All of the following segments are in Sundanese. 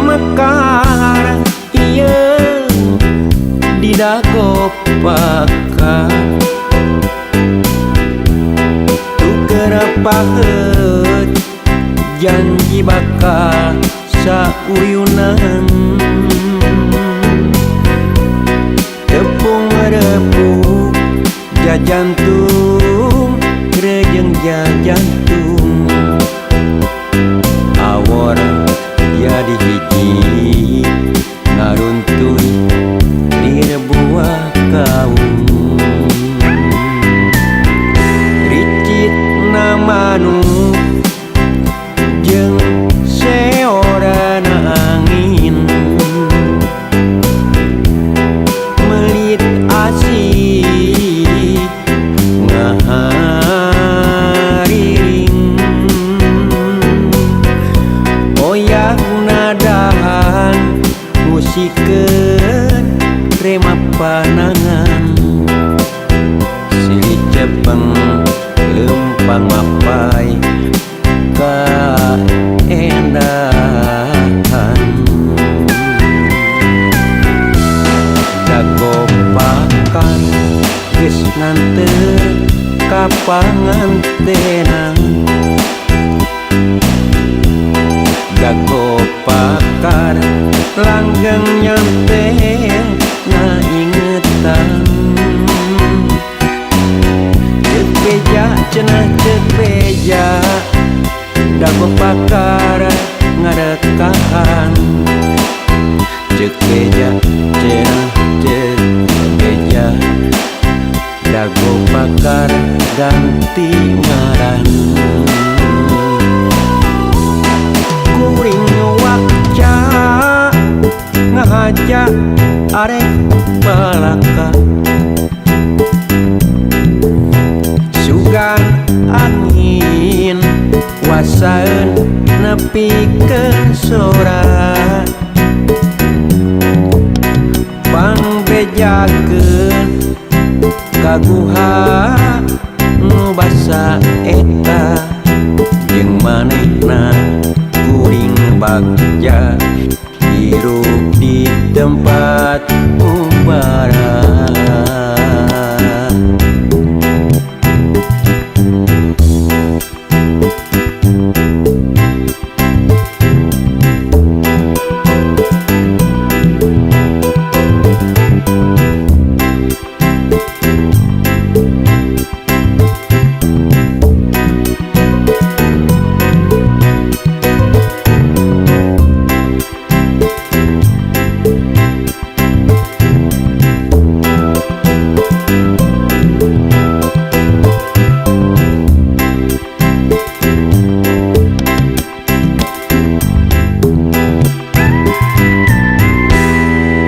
mekar ieu didago pakar tuker paheut janji bakal sauyunan tepung repuk jajantung rejeng jajantung awor jadi hiji ngaruntuy di buah kaum ricit manuk jeung seorana angin melit asih ngahariring oyah nadahan musikeun rema panangan silih cepeng lempang mapai kaendahan dago pakar geus nganteur ka pangantenan dago pakar langgeng nyantel ngaingetan ceuk beja cenah ceuk beja dago pakar ngarekahan ceuk beja cenah ceuk beja dago pakar ganti ngaran kuring wakca ngahaja arek balaka sugan angin wasaeun nepikeun sora pangbejakeun kaguha nu basa eta jeung manehna kuring bagja hirup di tempat umbara.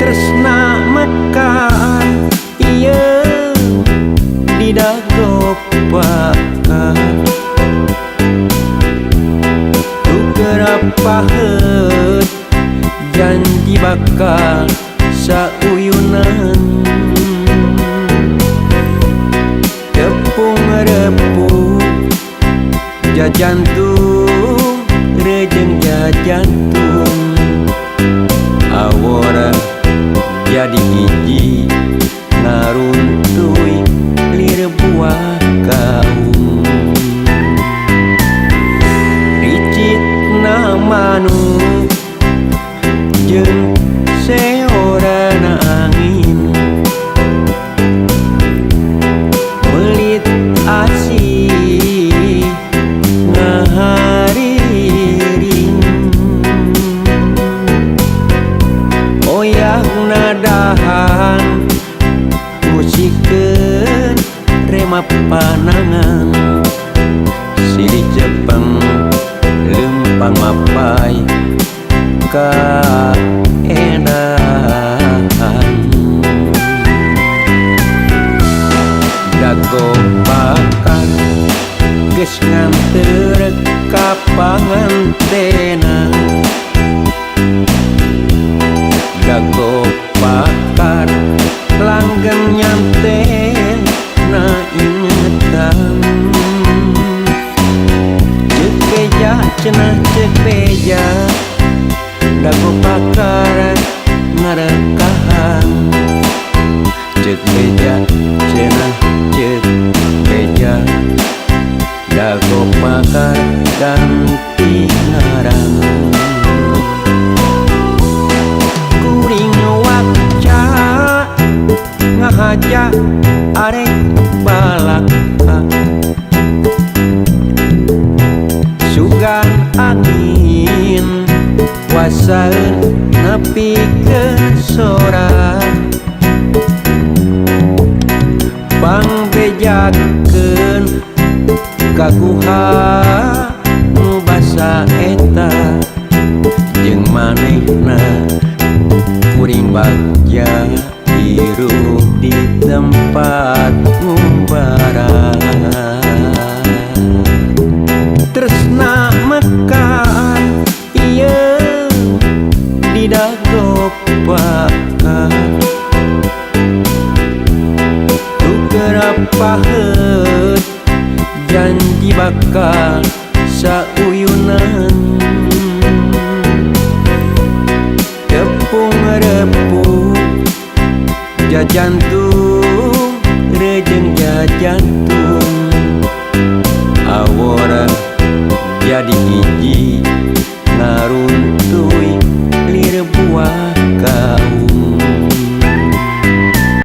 Tresna mekar ieu didago pakar tuker paheut janji bakal sauyunan tepung repuk jajantung rejeng jajantung awora jadi hiji ngaruntuy lir buah kaum ricit manuk jeung seorana angin melit asih ngahariring oyah nadahan musikeun rema panangan silih cepeng lempang mapai kaendahan dago pakar geus nganteur ka pangantenan dago pakar langgeng nyantel na ingetan ceuk beja cenah ceuk beja Dago pakar ngarekahan. Ceuk beja cenah ceuk beja, dago pakar ganti ngaran. Kuring waca ngahaja arek balaka, sugan angin wasaeun nepikeun sora. Pangbejakeun kaguha nu basa eta, jeung manehna kuring bagja hirup di tempat ngubaran. Tresna mekar ieu di dago pakar, tuker paheut janji bakal sauyunan. Tepung repuk jajan.